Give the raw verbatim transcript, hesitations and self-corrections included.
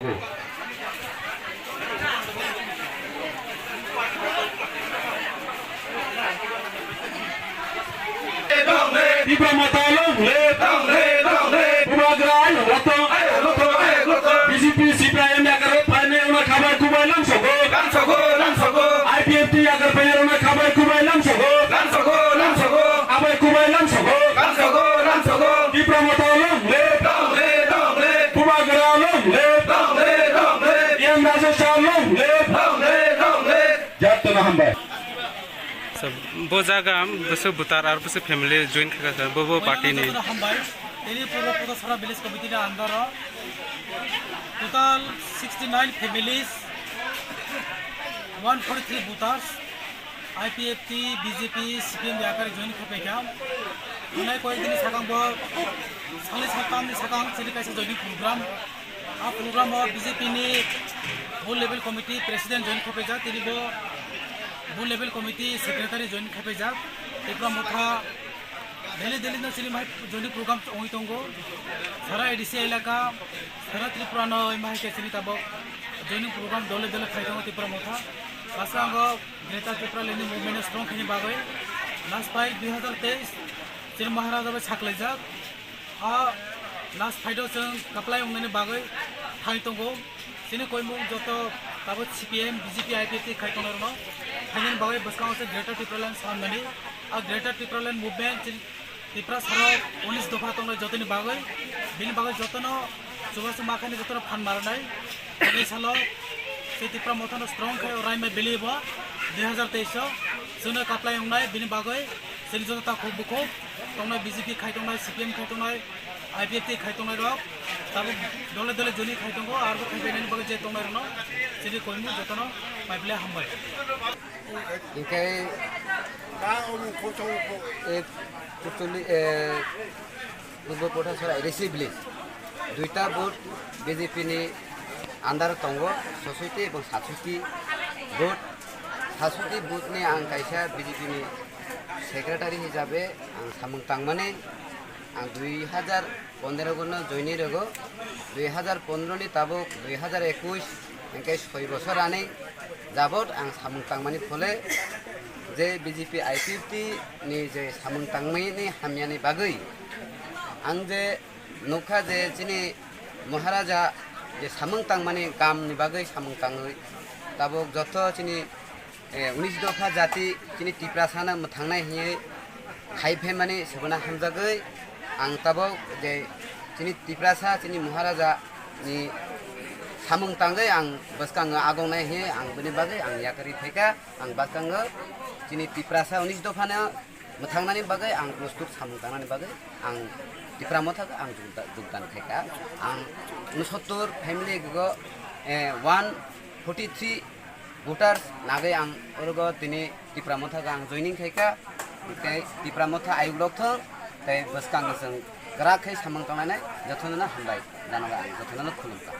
Tipra Motha long live! Long live, long live! Bubagra ayuk rokto! Ayuk rokto, ayuk rokto! B J P, C P I M yakar phainai wngna khabai kubai lamsogo! Lamsogo, lamsogo! I P F T yakar phainai wngna khabai kubai lamsogo! Lamsogo, lamsogo! Khabai kubai lamsogo! Lamsogo, lamsogo! Tipra Motha long live! Long live, long live! Bubagra long live! Long live, long live! P M Rajeshwar long live! Long live, long live! Jatto na hambai. So, bo jaga bwswk bwtar ar bwswk family join kha kha bo, bo party ni. Jotono hambai. Tini puro puro sara village committee ni under o total sixty nine families, one forty three voters, I P F T, B J P, C P M yakar join kha paikha. Nai koi dini sakang bo, sali sakang ni sakang chini kaisa joining program. A program o B J P ni booth level committee president join kha paijak, tini bo booth level committee secretary join kha paijak. Tipra Motha Delhi, Delhi no chini mai joining program ongwi tongo. Sara A D C elaka, sara Tripura no mai ke chini tabok joining program dole dole khai tongo Tipra Motha. Asrango Greater Tipraland ni movement no strong khaini bagwi last fight dui hazar teis chini Maharaja bai saklaijak. A last fight o chwng kaplai wngnani bagwi thai tongo. Chini koimung joto tabuk C P M, B J P, I P F T khai tongnai rokno phainani bagwi bwskango se Greater Tipraland swnamnani. A Greater Tipraland movement chini Tiprasa rok unis dopha tongnai jotoni bagwi, bini bagwi jotono chubachu makhani jotono phan maranai. Tini salo se Tipra Motha no strong khai o Raima Valley bo dui hazar teis o chwngno kaplai wngnai, bini bagwi chini joto takhuk bukhuk tongnai, B J P khai tongnai, C P M khai tongnai, I P F T khai tongnai rok tabuk dole dole joining khai tongo, aro khai painani bagwi je tongnai rokno chini koimung jotono pai phle hambai. Hinkhe e, Kuchuli, e, Purbo Pothasora A D C village duita booth B J P ni under tongo, sosoiti ebong sasoiti booth. Sasoiti booth ni ang kaisa B J P ni secretary hisabe ang samung tangmani. Ang dui hazar pondro gono joining rego, dui hazar pondro ni tabuk dui hazar ekush, hinkhe soi bosor ani jabot ang samung tangmani phole je B J P I P F T ni je samung tangmani hamyani bagwi ang je nukha je chini Maharaja je samung tangmani kam ni bagwi samung tangwi tabuk joto chini eh, unis dopha jati chini Tiprasa no mwthangnai hinwi khai phaimani sebana hamjagwi ang tabuk je chini Tiprasa chini Maharaja ni samung tangwi ang bwskango agongnai hinwi ang bini bagwi ang yakarwi phaikha. Ang bwskango chini Tiprasa unis dopha no mwthangnani bagwi ang prostuk samung tangnani bagwi ang Tipra Motha ang jugda-, jugdan khaikha. Ang unsottor family go, eh, one forty three voters nagwi ang orogo tini Tipra Motha ang joining khaikha. Tei Tipra Motha ayuk rok thung tei bwskango chwng kwrak khe samung tangnani jotono hambai janoga ang jotono khulumkha.